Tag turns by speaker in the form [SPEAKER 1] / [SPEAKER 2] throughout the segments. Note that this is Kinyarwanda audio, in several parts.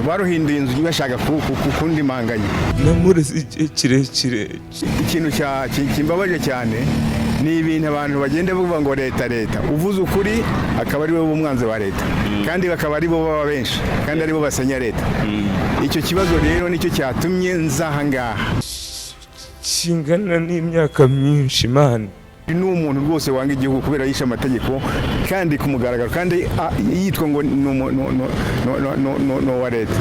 [SPEAKER 1] Baruhinduye inzu bashaka kundimanganya.
[SPEAKER 2] Namureze igihe kirekire.
[SPEAKER 1] Ikintu kimbabaje cyane ni ibintu abantu bagenda bavuga ngo leta, leta. Uvuze ukuri akaba ari bo umwanzi wa leta, kandi bakaba ari bo baba benshi, kandi ari bo basenya leta. Icyo kibazo rero nicyo cyatumye nza aha ngaha.
[SPEAKER 2] Kingana n'imyaka myinshi, man.
[SPEAKER 1] Ni umuntu rwose wanga igihugu kubera yishe amategeko kandi ku mugaragaro, kandi yitwa ngo ni uwa leta.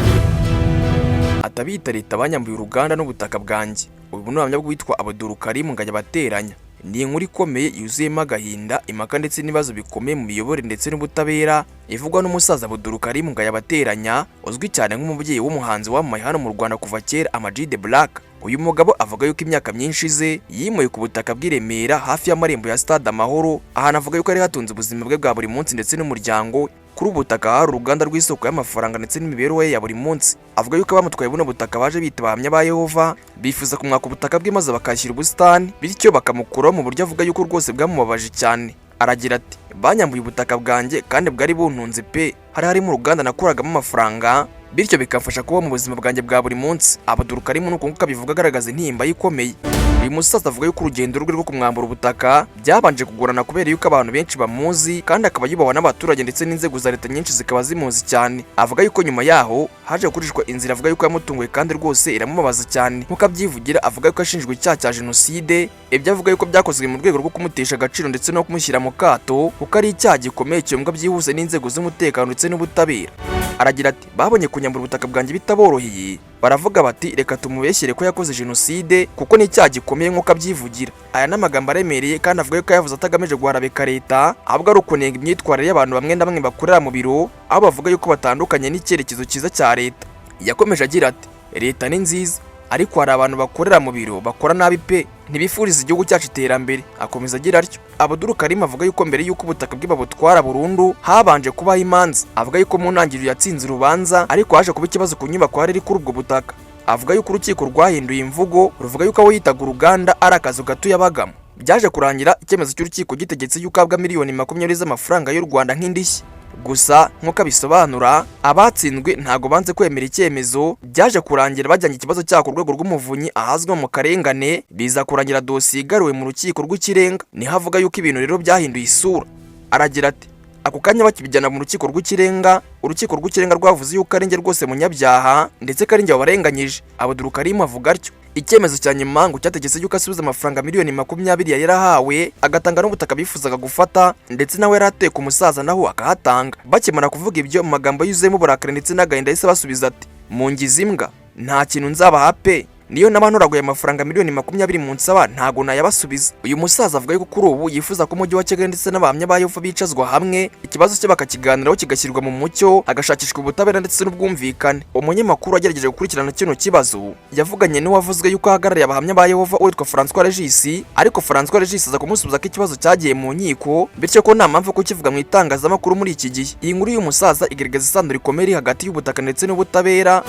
[SPEAKER 3] Atabita leta banyambuye uruganda n'ubutaka bwanjye. Ubu ni ubuhamya bw'uwitwa Abdul Karim Ngayabateranya. Ni inkuru ikomeye yuzuyemo agahinda, impaka ndetse n'ibibazo bikomeye mu miyoborere ndetse n'ubutabera, ivugwa n'umusaza Abdul Karim Ngayabateranya, uzwi cyane nk'umubyeyi w'umuhanzi wamamaye hano mu Rwanda kuva kera, Ama G The Black. Uyu mugabo avuga yuko imyaka myinshi ize yimuye ku butaka bw'i Remera hafi y'amarembo ya Stade Amahoro, ahantu avuga yuko yari hatunze ubuzima bwe bwa buri munsi ndetse n'umuryango we. Kuri ubu butaka hari uruganda rw'isoko y'amafaranga ndetse n'imibereho ye ya buri munsi. Avuga yuko abamutwaye buno butaka baje bita Abahamya ba Yehova, bifuza kumwaka ubutaka bwe maze bakashyira ubusitani, bityo bakamukuraho mu buryo avuga yuko rwose bwamubabaje cyane. Aragira ati: "Banyambuye ubutaka bwanjye kandi bwari buntunze pe. Hari harimo uruganda nakuragamo amafaranga, bityo bikamfasha kuba mu buzima bwanjye bwa buri munsi." Abdul Karim nuko nguko abivuga, agaragaza intimba ye ikomeye. Uyu musaza avuga yuko urugendo rwe rwo kumwambura ubutaka byabanje kugorana kubera yuko abantu benshi bamuzi, kandi akaba yubahwa n'abaturage, ndetse n'inzego za leta nyinshi zikaba zimuzi cyane. Avuga yuko nyuma yaho haje gukoreshwa inzira avuga yuko yamutunguye kandi rwose iramubabaza cyane. Nk'uko abyivugira, avuga yuko ashinjwa icyaha cya jenoside, ibyo avuga yuko byakozwe mu rwego rwo kumutesha agaciro ndetse no kumushyira mu kato, kuko ari icyaha gikomeye cyumvwa byihuse n'inzego z'umutekano ndetse n'ubutabera. Aragira ati: "Babonye kunyambura ubutaka bwanjye bitaboroheye, baravuga bati reka tumubeshyere ko yakoze jenoside, kuko ni icyaha gikomeye." Nk'uko abyivugira, aya ni amagambo aremereye, kandi avuga ko yavuze atagamije guharabika leta, ahubwo ari ukunenga imyitwarire y'abantu bamwe na bamwe bakorera mu biro, aho bavuga yuko batandukanye n'icyerekezo cyiza cya leta. Yakomeje agira ati: "Leta ni nziza, ariko hari abantu bakorera mu biro bakora nabi pe, ntibifuriza igihugu cyacu iterambere." Akomeza agira atyo. Abdul Karim avuga yuko mbere yuko ubutaka bwe babutwara burundu habanje kubaho imanza. Avuga yuko mu ntangiriro yatsinze urubanza, ariko haje kuba ikibazo ku nyubako yari iri kuri ubwo butaka. Avuga yuko urukiko rwahinduye imvugo, ruvuga yuko aho yitaga uruganda ari akazu gato yabagamo. Byaje kurangira icyemezo cy'urukiko gitegetse yuko ahabwa miliyoni 20 z'amafaranga y'u Rwanda nk'indishyi. Gusa nk'uko abisobanura, abatsinzwe ntabwo banze kwemera icyemezo. Byaje kurangira bajyanye ikibazo cyabo ku Rwego rw'Umuvunyi ahazwi mu karengane, biza kurangira dosiye igaruwe mu Rukiko rw'Ikirenga. Niho avuga yuko ibintu rero byahinduye isura. Aragira ati: "Ako kanya bakibijyana mu Rukiko rw'Ikirenga, Urukiko rw'Ikirenga rwavuze yuko ari njye rwose munyabyaha, ndetse ko ari njye wabarenganyije." Abdul Karim avuga atyo. Icyemezo cya nyuma ngo cyategetse yuko asubiza amafaranga miliyoni 20 yari yarahawe, agatanga n'ubutaka bifuzaga gufata, ndetse nawe yari atuye ku musaza naho akahatanga. Bakimara kuvuga ibyo, mu magambo yuzuyemo uburakari ndetse n'agahinda, yahise basubiza ati: "Mungize imbwa, nta kintu nzabaha pe. Niyo naba ntoraguye amafaranga miliyoni 20 munsaba, ntago nayabasubiza." Uyu musaza avuga yuko kuri ubu yifuza ko Umujyi wa Kigali ndetse n'Abahamya ba Yehova bicazwa hamwe, ikibazo cye bakakiganiraho, kigashyirwa mu mucyo, hagashakishwa ubutabera ndetse n'ubwumvikane. Umunyamakuru wagerageje gukurikirana kino kibazo yavuganye n'uwavuzwe yuko ahagarariye Abahamya ba Yehova witwa Francois Regis, ariko Francois Regis aza kumusubiza ko ikibazo cyagiye mu nkiko, bityo ko nta mpamvu yo kukivuga mu itangazamakuru muri iki gihe. Iyi nkuru y'uyu musaza igaragaza isano rikomeye iri hagati y'ubutaka ndetse n'ubutabera,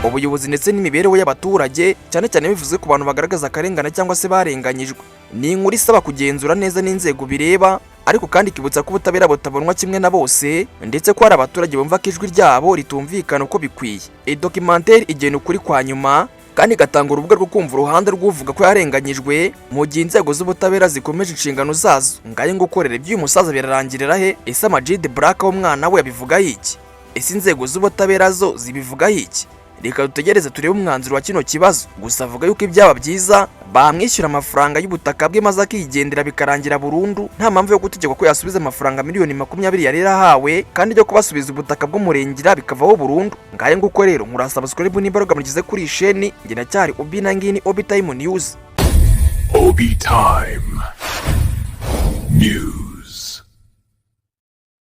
[SPEAKER 3] ubuyobozi ndetse n'imibereho y'abaturage, cyane cyane bivuze ku bantu bagaragaza akarengane cyangwa se barenganyijwe. Ni inkuru isaba kugenzura neza n'inzego bireba, ariko kandi ikibutsa ko ubutabera butabonwa kimwe na bose, ndetse ko hari abaturage bumva ko ijwi ryabo ritumvikana uko bikwiye. Iyi documentary igena ukuri kwa nyuma kandi igatanga urubuga rwo kumva uruhande rw'uvuga ko yarenganyijwe, mu gihe inzego z'ubutabera zikomeje inshingano zazo. Ngaye ngukorera iby'uyu musaza birarangirira he? Ese Ama G The Black w'umwana we yabivugaho iki? Ese inzego z'ubutabera zo zibivugaho iki? Reka dutegereze turebe umwanzuro wa kino kibazo. Gusa avuga yuko ibyaba byiza bamwishyura amafaranga y'ubutaka bwe maze akigendera, bikarangira burundu, nta mpamvu yo gutegekwa ko yasubiza amafaranga miliyoni 20 yari yarahawe, kandi ryo kubasubiza ubutaka bw'umurengera bikavaho burundu. Ngaye nguko rero, nkurasaba subscribe nimba mugize kuri iyi sheni. Njye ndacyari Obi na ngini Obi Time News.
[SPEAKER 4] Obi Time News.